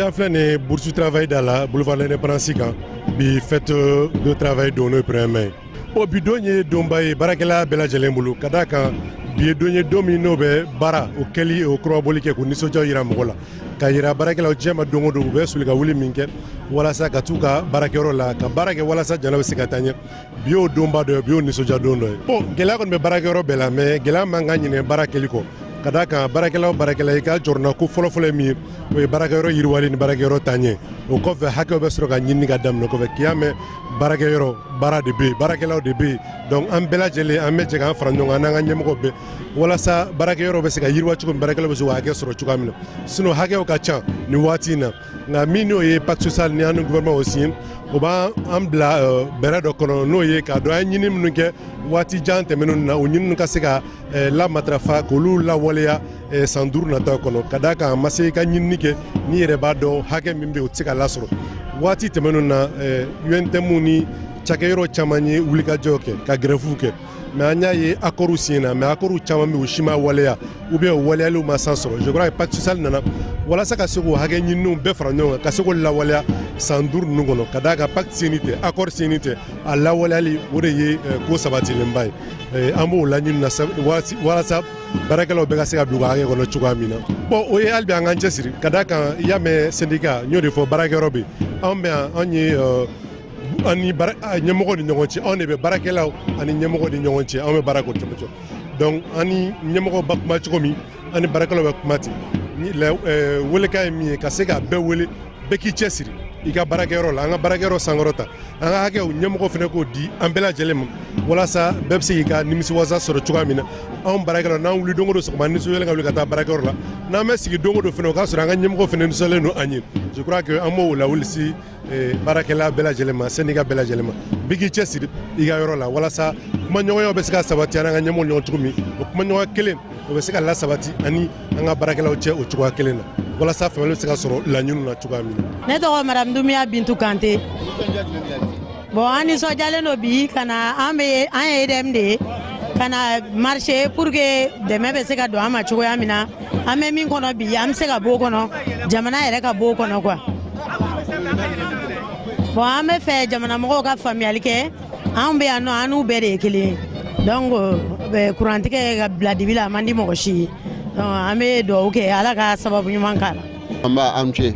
An filɛ nin ye Bourse du Travail da la, boulevard l'Indépendance kan. Bi, fête de travail don, n'o ye 1er mai. Bon, bi don ye donba ye baarakɛla bɛɛ lajɛlen bolo, ka d'a kan bi ye don ye, don min n'o bɛ baara o kɛli o kɔrɔbɔli kɛ k'u nisɔndiya yira mɔgɔ la, ka yira baarakɛlaw diɲɛ ma don o don u bɛ soli ka wuli min kɛ walasa ka t'u ka baarakɛyɔrɔ la ka baara kɛ walasa jamana bɛ se ka taa ɲɛ. Bi y'o donba dɔ ye, bi y'o nisɔndiya don dɔ ye. Bon, gɛlɛya kɔni bɛ baarakɛyɔrɔ bɛɛ la, mais gɛlɛya man ka ɲinɛ baara kɛli kɔ, ka d'a kan baarakɛla o baarakɛla, i ka jɔrɔna ko fɔlɔfɔlɔ ye min ye, o ye baarakɛyɔrɔ yiriwali ni baarakɛyɔrɔ taaɲɛ. O kɔfɛ, hakɛw bɛ sɔrɔ ka ɲini ka daminɛ kɔfɛ. K'i y'a mɛn baarakɛyɔrɔ, baara de bɛ yen, baarakɛlaw de bɛ yen. Donc an bɛɛ lajɛlen, an bɛ jɛ k'an fara ɲɔgɔn kan n'an ka ɲɛmɔgɔ bɛɛ, walasa baarakɛyɔrɔ bɛ se ka yiriwa cogo min, baarakɛlaw bɛ se k'o hakɛ sɔrɔ cogoya min na. Sinon hakɛw ka ca nin waati in na, nka min n'o ye pacte social ni an ni gouvernement o signé, o b'an an bila bɛrɛ dɔ kɔnɔ, n'o ye k'a dɔn an ye ɲini minnu kɛ waati jan tɛmɛnenw na, o ɲinini ka se ka lamatarafa k'olu lawaleya san 5 nataw kɔnɔ. Ka d'a kan a ma se i ka ɲinini kɛ n'i yɛrɛ b'a dɔn hakɛ min bɛ yen, o tɛ se ka lasɔrɔ. Waati tɛmɛnenw na, UNTM ni cakɛyɔrɔ caman ye wulikajɔ kɛ ka grève kɛ, mais an y'a ye accord signé na, mais accord caman bɛ yen, o si ma waleya ou bien o waleyaliw ma san sɔrɔ. Je crois que pacte social nana walasa ka se k'o hakɛ ɲininiw bɛɛ fara ɲɔgɔn kan, ka se k'o lawaleya san 5 ninnu kɔnɔ. Ka d'a kan pacte signé tɛ, accord signé tɛ, a lawaleyali o de ye ko sabatilenba ye. An b'o laɲini na walasa baarakɛlaw bɛɛ ka se ka bila u ka hakɛ kɔnɔ cogoya min na. Bon, o ye hali bi an k'an cɛsiri, ka d'a kan i y'a mɛn syndicat, n y'o de fɔ, baarakɛyɔrɔ bɛ yen. Anw bɛ yan, anw ye an ni ɲɛmɔgɔ ni ɲɔgɔn cɛ, anw de bɛ baarakɛlaw ani ɲɛmɔgɔ ni ɲɔgɔn cɛ, anw bɛ baara k'o cogo. Donc an ni ɲɛmɔgɔ ba kuma cogo min, an ni baarakɛlaw bɛ kuma ten. Ni welekan ye min ye, ka se ka bɛɛ wele, bɛɛ k'i cɛsiri i ka baarakɛyɔrɔ la, an ka baarakɛyɔrɔ sankɔrɔta, an ka hakɛw, ɲɛmɔgɔ fana k'o di an bɛɛ lajɛlen ma, walasa bɛɛ bɛ se k'i ka nimisiwasa sɔrɔ cogoya min na. Anw baarakɛlaw, n'an wuli don o don sɔgɔma, nisɔndiyalen ka wuli ka taa baarakɛyɔrɔ la, n'an bɛ sigi don o don fana, o k'a sɔrɔ an ka ɲɛmɔgɔ fana nisɔndiyalen don an ye. Je crois que an b'o lawuli si baarakɛla bɛɛ lajɛlen ma, syndicat bɛɛ lajɛlen ma, bɛɛ k'i cɛsiri i ka yɔrɔ la, walasa kumaɲɔgɔnyaw bɛ se ka sabati an ka ɲɛmɔgɔ ɲɔgɔn cogo min, o kumaɲɔgɔnya kelen o bɛ se ka lasabati ani an ka baarakɛlaw cɛ o cogoya kelen na, walasa faamuyali bɛ se ka sɔrɔ laɲiniw na cogoya min na. Ne tɔgɔ madame Dumiya Bintu Kante. Bon, an nisɔndiyalen don bi ka na. An bɛ, an ye EDM de ye, ka na marcher pour que dɛmɛ bɛ se ka don an ma cogoya min na. An bɛ min kɔnɔ bi, an bɛ se ka bɔ o kɔnɔ, jamana yɛrɛ ka bɔ o kɔnɔ quoi. Bon, an bɛ fɛ jamana mɔgɔw ka faamuyali kɛ. Anw bɛ yan nɔ, an n'u bɛɛ de ye kelen ye. Donc kurantigɛ ka bila dibi la, a man di mɔgɔ si ye. Donc an bɛ dugawu kɛ, Ala ka sababu ɲuman k'a la. An b'a an ce.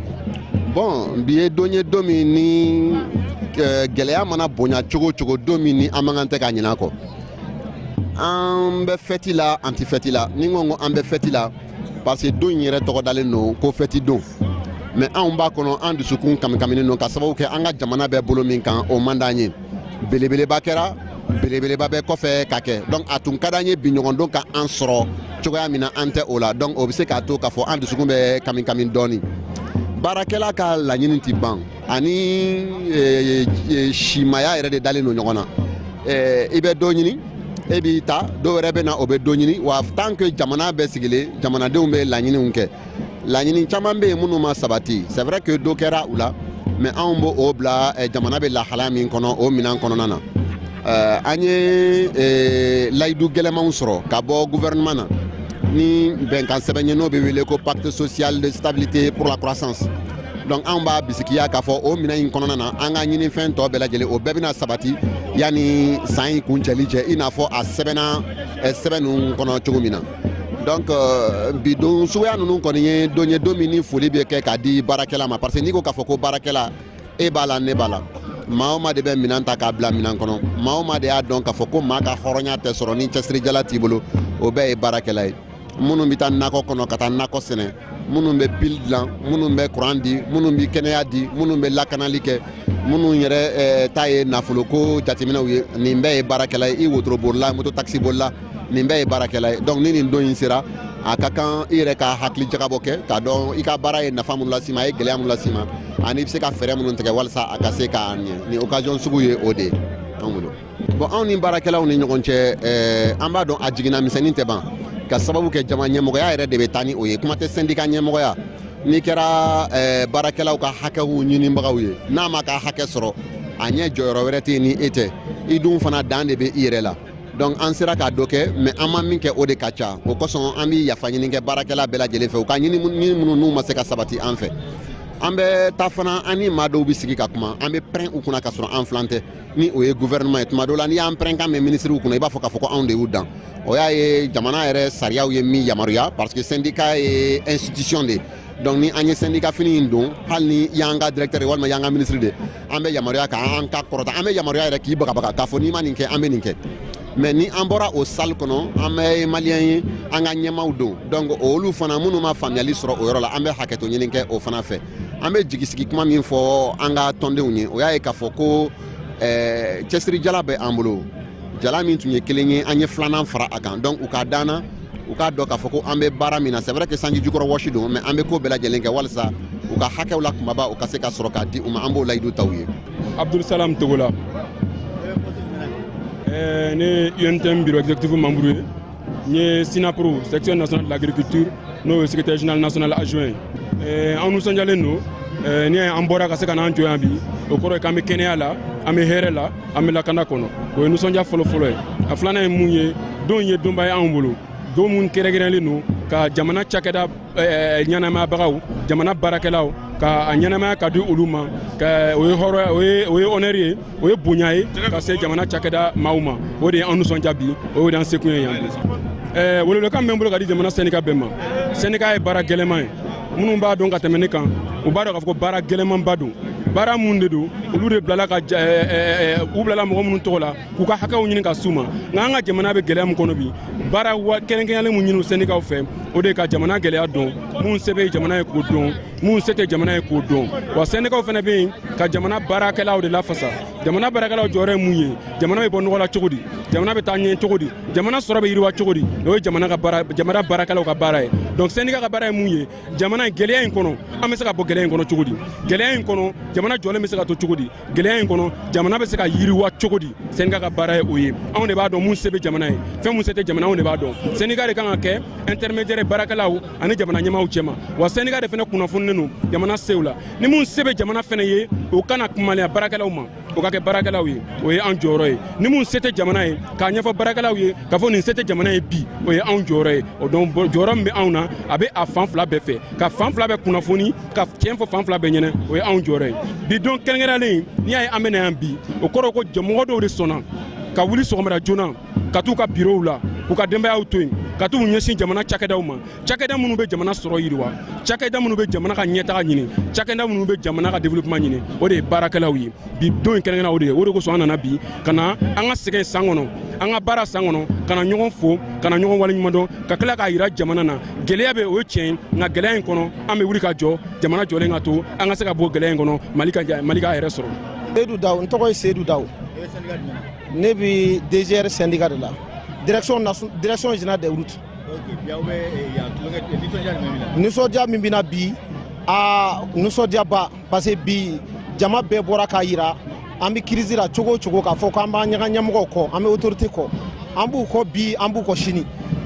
Bon, bi ye don ye, don min ni gɛlɛya mana bonya cogo o cogo, don min ni an man kan tɛ ka ɲinɛ a kɔ. An bɛ fɛti la, an tɛ fɛti la. Ni n ko an bɛ fɛti la, parce que don in yɛrɛ tɔgɔ dalen don ko fɛti don, mais anw b'a kɔnɔ, an dusukun kamikaminen don, ka sababu kɛ an ka jamana bɛ bolo min kan, o man d'an ye. Belebeleba kɛra, belebeleba bɛ kɔfɛ ka kɛ. Donc a tun ka d'an ye bi ɲɔgɔn don ka an sɔrɔ cogoya min na, an tɛ o la. Donc o bɛ se k'a to k'a fɔ an dusukun bɛ kami kami dɔɔni. Baarakɛla ka laɲini ti ban, ani simaya yɛrɛ de dalen don ɲɔgɔn na. I bɛ dɔ ɲini, e b'i ta, dɔw wɛrɛ bɛ na, o bɛ dɔ ɲini wa. Tant que jamana bɛ sigilen, jamanadenw bɛ laɲiniw kɛ. Laɲini caman bɛ yen minnu ma sabati. C'est vrai que dɔ kɛra u la, mais anw b'o o bila jamana bɛ lahalaya min kɔnɔ, o minɛn kɔnɔna na. An ye layidu gɛlɛmanw sɔrɔ ka bɔ gouvernement na ni bɛnkan sɛbɛn ye, n'o bɛ wele ko Pacte social de stabilité pour la croissance. Donc anw b'a bisikiya k'a fɔ o minɛn in kɔnɔna na, an ka ɲinifɛn tɔ bɛɛ lajɛlen, o bɛɛ bɛna sabati yanni san in kuncɛli cɛ, i n'a fɔ a sɛbɛnna sɛbɛn ninnu kɔnɔ cogo min na. Donc bi don suguya ninnu kɔni ye don ye, don min ni foli bɛ kɛ k'a di baarakɛla ma, parce que n'i ko k'a fɔ ko baarakɛla, e b'a la, ne b'a la, maa o maa de bɛ minɛn ta k'a bila minɛn kɔnɔ, maa o maa de y'a dɔn k'a fɔ ko maa ka hɔrɔnya tɛ sɔrɔ ni cɛsirijala t'i bolo, o bɛɛ ye baarakɛla ye. Minnu bɛ taa nakɔ kɔnɔ ka taa nakɔ sɛnɛ, minnu bɛ pile dilan, minnu bɛ kuran di, minnu bɛ kɛnɛya di, minnu bɛ lakanali kɛ, minnu yɛrɛ ta ye nafoloko jateminɛw ye, nin bɛɛ ye baarakɛla ye. I wotorobolila, moto taxi bolila, nin bɛɛ ye baarakɛla ye. Donc ni nin don in sera, a ka kan i yɛrɛ ka hakili jagabɔ kɛ k'a dɔn i ka baara ye nafa mun las'i ma, a ye gɛlɛya mun las'i ma, ani i bɛ se ka fɛɛrɛ minnu tigɛ walasa a ka se k'a ɲɛ. Ni occasion sugu ye o de ye anw bolo. Bon, anw ni baarakɛlaw ni ɲɔgɔn cɛ, an b'a dɔn a jiginna misɛnnin tɛ ban, ka sababu kɛ jama ɲɛmɔgɔya yɛrɛ de bɛ taa ni o ye. Kuma tɛ syndicat ɲɛmɔgɔya, n'i kɛra baarakɛlaw ka hakɛw ɲinibagaw ye, n'a ma ka hakɛ sɔrɔ, a ɲɛ jɔyɔrɔ wɛrɛ tɛ yen ni e tɛ. I dun fana dan de bɛ i yɛrɛ la. Donc an sera k'a dɔ kɛ, mais an ma min kɛ, o de ka ca. O kosɔn an bɛ yafa ɲini kɛ baarakɛla bɛɛ lajɛlen fɛ, u ka ɲini minnu n'u ma se ka sabati an fɛ. An bɛ taa fana, an ni maa dɔw bɛ sigi ka kuma, an bɛ pɛrɛn u kunna ka sɔrɔ an filan tɛ, ni o ye gouvernement ye. Tuma dɔw la, n'i y'an pɛrɛn kan mɛn ministre kunna, i b'a fɔ k'a fɔ ko anw de y'u dan. O y'a ye, jamana yɛrɛ sariyaw ye min yamaruya, parce que syndicat ye institution de ye. Donc ni an ye syndicat fini in don, hali ni y'an ka directeur ye walima y'an ka ministre de, an bɛ yamaruya k'an ka kɔrɔta, an bɛ yamaruya yɛrɛ k'i bagabaga k'a fɔ n'i ma nin kɛ, an bɛ nin kɛ. Mais ni an bɔra o salle kɔnɔ, an bɛ malien ye, an ka ɲɛmaw don. Donc olu fana minnu ma faamuyali sɔrɔ o yɔrɔ la, an bɛ hakɛto ɲini kɛ o fana fɛ. An bɛ jigisigi kuma min fɔ an ka tɔndenw ye, o y'a ye k'a fɔ ko cɛsirijala bɛ an bolo. Jala min tun ye kelen ye, an ye filanan fara a kan. Donc u ka danna, u k'a dɔn k'a fɔ ko an bɛ baara min na, c'est vrai que sanji jukɔrɔ wɔsi don, mais an bɛ ko bɛɛ lajɛlen kɛ walasa u ka hakɛw la kumaba, u ka se ka sɔrɔ k'a di u ma. An b'o layidu ta u ye. Abdul Salam Togola, ne UNTM bureau exécutif membre ye. N ye SYNAPRO, section nationale de l'agriculture, n'o ye secrétaire général national adjoint ye. An nisɔndiyalen don. Ni an bɔra ka se ka n'an jɔ yan bi, o kɔrɔ ye k'an bɛ kɛnɛya la, an bɛ hɛrɛ la, an bɛ lakana kɔnɔ. O ye nisɔndiya fɔlɔ-fɔlɔ ye. A filanan ye mun ye? Don ye donba ye anw bolo, don mun kɛrɛnkɛrɛnlen don ka jamana cakɛda ɲɛnamayabagaw, jamana baarakɛlaw, ka a ɲɛnamaya ka di olu ma, ka o ye hɔrɔnya, o ye honneur ye, o ye bonya ye ka se jamana cakɛda maaw ma. O de ye an nisɔndiya bi, o de y'an sekun ye yan bi. Welewelekan min bɛ n bolo ka di jamana syndicat bɛɛ ma, syndicat ye baara gɛlɛman ye. Minnu b'a dɔn ka tɛmɛ ne kan, u b'a dɔn k'a fɔ ko baara gɛlɛmanba don. Baara mun de don, olu de bilala ka u bilala mɔgɔ minnu tɔgɔ la k'u ka hakɛw ɲini ka s'u ma. Nka an ka jamana bɛ gɛlɛya min kɔnɔ bi, baara kɛrɛnkɛrɛnyalen mun ɲini syndicats fɛ, o de ye ka jamana gɛlɛya dɔn, mun se bɛ jamana ye k'o dɔn, mun se tɛ jamana ye k'o dɔn. Wa syndicats fana bɛ yen ka jamana baarakɛlaw de lafasa. Jamana baarakɛlaw jɔyɔrɔ ye mun ye? Jamana bɛ bɔ nɔgɔ la cogo di? Jamana bɛ taa ɲɛ cogo di? Jamana sɔrɔ bɛ yiriwa cogo di? O ye jamana ka baara, jamana baarakɛlaw ka baara ye. Donc syndicat ka baara ye mun ye? Jamana gɛlɛya in kɔnɔ, an bɛ se ka bɔ gɛlɛya in kɔnɔ cogo di? Gɛlɛya in kɔnɔ, jamana jɔlen bɛ se ka to cogo di? Gɛlɛya in kɔnɔ, jamana bɛ se ka yiriwa cogo di? Syndicat ka baara ye o ye. Anw de b'a dɔn mun se bɛ jamana ye, fɛn mun se tɛ jamana, anw de b'a dɔn. Syndicat de kan ka kɛ intermédiaire baarakɛlaw ani jamana ɲɛmaaw cɛma. Wa syndicat de fana kunnafonilen don jamana sew la. Ni mun se bɛ jamana fana ye, o kana kumaliya baarakɛlaw ma, o ka kɛ baarakɛlaw ye, o ye an jɔyɔrɔ ye. Ni mun se tɛ jamana ye, k'a ɲɛfɔ baarakɛlaw ye k'a fɔ nin se tɛ jamana ye bi, o ye anw jɔyɔrɔ ye. O donc jɔyɔrɔ min bɛ anw na, a bɛ a fan fila bɛɛ fɛ, ka fan fila bɛɛ kunnafoni, ka tiɲɛ fɔ fan fila bɛɛ ɲɛnɛ, o ye anw jɔyɔrɔ ye. Bi don kɛrɛnkɛrɛnlen, n'i y'a ye an bɛ na yan bi, o kɔrɔ ko mɔgɔ dɔw de sɔnna ka wuli sɔgɔmada joona ka t'u ka birow la, k'u ka denbayaw to yen, ka t'u ɲɛsin jamana cakɛdaw ma, cakɛda minnu bɛ jamana sɔrɔ yiriwa, cakɛda minnu bɛ jamana ka ɲɛtaga ɲini, cakɛda minnu bɛ jamana ka développement ɲini, o de ye baarakɛlaw ye. Bi don in kɛrɛnkɛrɛn, o de ye. O de kosɔn an nana bi ka na an ka sɛgɛn san kɔnɔ, an ka baara san kɔnɔ, ka na ɲɔgɔn fo, ka na ɲɔgɔn waleɲuman dɔn, ka tila k'a yira jamana na gɛlɛya bɛ, o ye tiɲɛ ye, nka gɛlɛya in kɔnɔ, an bɛ wuli ka jɔ, jamana jɔlen ka to, an ka se ka bɔ gɛlɛya in kɔnɔ, Mali ka Mali k'a yɛrɛ sɔrɔ. Seydou Daw, n tɔgɔ ye Seydou Daw. Ne bi DGR syndicat de la, direction générale des routes. Nisɔndiya min bɛna bi, aa, nisɔndiyaba, parce que bi jama bɛɛ bɔra k'a yira an bɛ crise la cogo o cogo, k'a fɔ k'an b'an ɲaga ɲɛmɔgɔw kɔ, an bɛ autorité kɔ, an b'u kɔ bi, an b'u kɔ sini.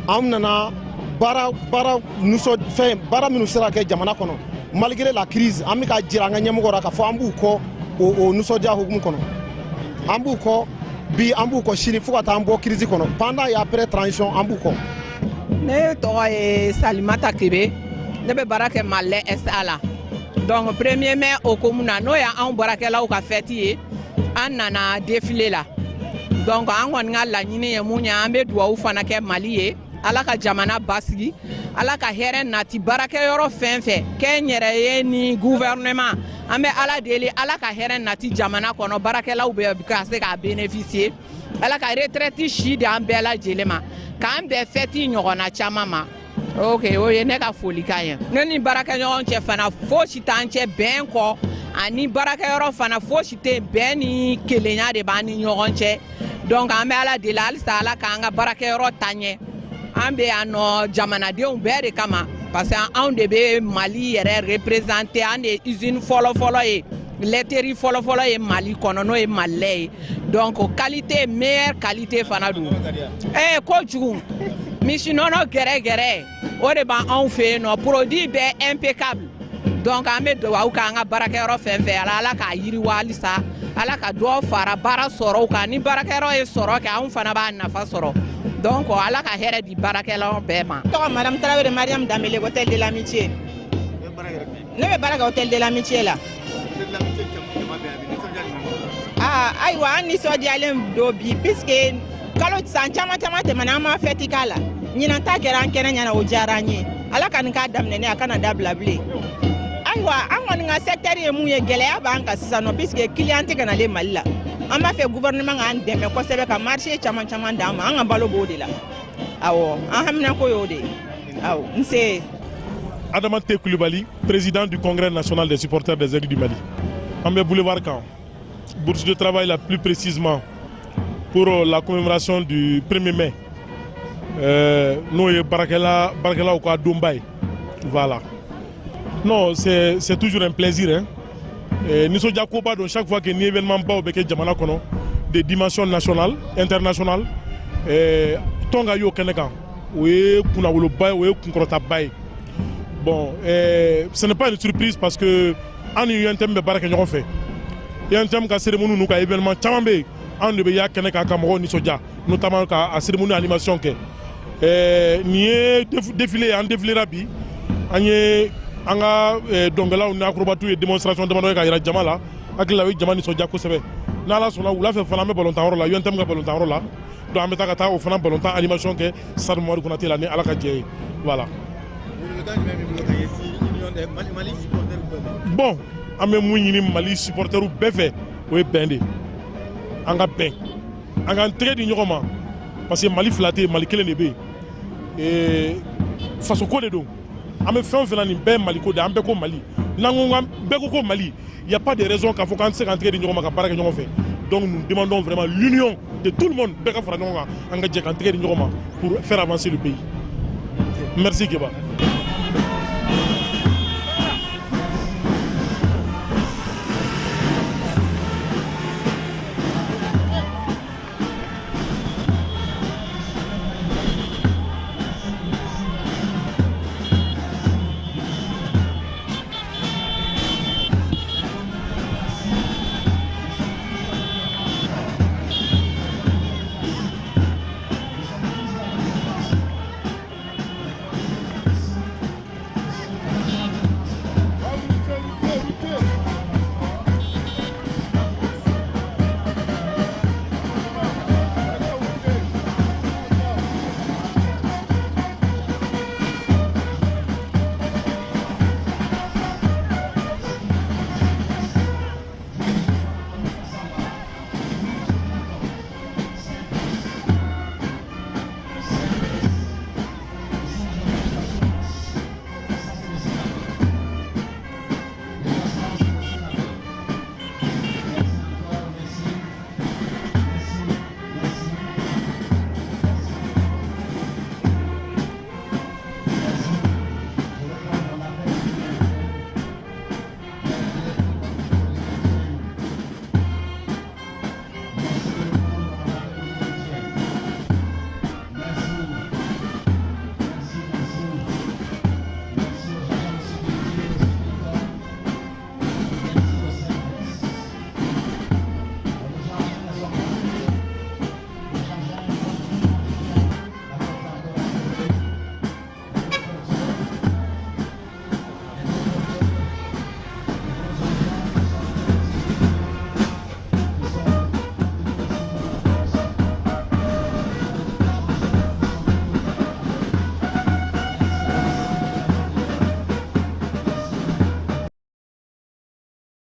An nana baara baara nisɔn fɛn baara minnu sera ka kɛ jamana kɔnɔ malgré la crise, an bɛ ka jira an ka ɲɛmɔgɔw la k'a fɔ an b'u kɔ. O nisɔndiya hukumu kɔnɔ, an b'u kɔ bi, an b'u kɔ sini, fo ka taa an bɔ crise kɔnɔ, pendant et après transition, an b'u kɔ. Ne tɔgɔ ye Salimata Kebe, ne bɛ baara kɛ Malilait SA la. Donc 1er mai hokumu na, n'o y'anw baarakɛlaw ka fête ye, an nana défilé la. Donc an kɔni ka laɲini ye mun ye? An bɛ duwawu fana kɛ Mali ye, Ala ka jamana basigi, Ala ka hɛrɛ nati baarakɛyɔrɔ fɛn fɛn kɛ n yɛrɛ ye ni gouvernement. An bɛ Ala deli, Ala ka hɛrɛ nati jamana kɔnɔ, baarakɛlaw bɛ ka se k'a bénéficier. Ala ka retraite si di an bɛɛ lajɛlen ma, k'an bɛn fête ɲɔgɔnna caman ma. Ok, o ye ne ka folikan ye. Ne ni baarakɛɲɔgɔn cɛ fana, fosi t'an cɛ bɛn kɔ, ani baarakɛyɔrɔ fana, fosi tɛ yen, bɛn ni kelenya de b'an ni ɲɔgɔn cɛ. Donc an bɛ Ala deli halisa, Ala k'an ka baarakɛyɔrɔ ta ɲɛ. An bɛ yan nɔ jamanadenw bɛɛ de kama, parce que anw de bɛ Mali yɛrɛ représenter. An de ye usine fɔlɔ-fɔlɔ ye, laiterie fɔlɔ-fɔlɔ ye Mali kɔnɔ, n'o ye Malilait ye. Donc qualité, meilleure qualité fana don. Kojugu, misi nɔnɔ gɛrɛgɛrɛ, o de b'anw fɛ yen nɔ, produit bɛɛ impeccable. Donc an bɛ dugawu k'an ka baarakɛyɔrɔ fɛn fɛn, ala Ala k'a yiriwa halisa, Ala ka dɔ fara baara sɔrɔw kan. Ni baarakɛyɔrɔ ye sɔrɔ kɛ, anw fana b'a nafa sɔrɔ. Donc Ala ka hɛrɛ di baarakɛlaw bɛɛ ma. Tɔgɔ Madame Tarawele Mariam Dambele, hôtel de l'Amitié. Ne bɛ baara kɛ Hôtel de l'Amitié la. Aa, ayiwa, an nisɔndiyalen don bi, puisque kalo san caman caman tɛmɛna, an ma fête k'a la. Ɲinan ta kɛra an kɛnɛ ɲɛna, o diyara an ye. Ala ka nin k'a daminɛ, a kana dabila bilen. Ayiwa, an kɔni ka secteur ye mun ye, gɛlɛya b'an kan sisan nɔ, puisque client tɛ ka nalen Mali la. An b'a fɛ gouvernement k'an dɛmɛ kosɛbɛ ka marché caman caman d'an ma. An ka balo b'o de la. Awɔ, an haminako y'o de ye. Awɔ, n se. Adama T. Koulibaly, président du Congrès national des supporters des Aigles du Mali. An bɛ boulevard kan, bourse de travail la plus précisément, pour la commémoration du 1er mai. N'o ye baarakɛla baarakɛlaw ka donba ye. Voilà. Non, c'est toujours un plaisir, hein. Nisɔndiya koba don chaque fois que ni événement baw bɛ kɛ jamana kɔnɔ de dimension nationale, internationale, tɔn ka y'o kɛnɛ kan, o ye kunnawoloba ye, o ye kunkɔrɔtaba ye. Bon, ce n'est pas une surprise parce que an ni UNTM bɛ baara kɛ ɲɔgɔn fɛ. UNTM ka cérémonie n'u ka événement caman bɛ yen, anw de bɛ y'a kɛnɛ kan ka mɔgɔw nisɔndiya, notamment ka a cérémonie animation kɛ. Nin ye défilé ye, an défilera bi, an ye an ka dɔnkɛlaw ni acrobatiw ye démonstration damadɔ ye ka yira jama la. Hakili la, o ye jama nisɔndiya kosɛbɛ. N'Ala sɔnna, wula fɛ fana, an bɛ balontan yɔrɔ la, UNTM ka balontan yɔrɔ la. Donc an bɛ taa ka taa o fana balontan animation kɛ stade Mamadu Konate la, ni Ala ka jɛ ye. Voilà. Bon, an bɛ mun ɲini Mali supporters bɛɛ fɛ, o ye bɛn de, an ka bɛn, an k'an tɛgɛ di ɲɔgɔn ma, parce que Mali fila tɛ yen, Mali kelen de bɛ yen. Fasoko de don. An bɛ fɛn o fɛn na, nin bɛɛ ye Maliko de ye. An bɛɛ ko Mali, n'an ko bɛɛ ko ko Mali, il y a pas de raison k'a fɔ k'an tɛ se k'an tɛgɛ di ɲɔgɔn ma ka baara kɛ ɲɔgɔn fɛ. Donc nous demandons vraiment l'union de tout le monde, bɛɛ ka fara ɲɔgɔn kan, an ka jɛ k'an tɛgɛ di ɲɔgɔn ma pour faire avancer le pays. Merci Keba.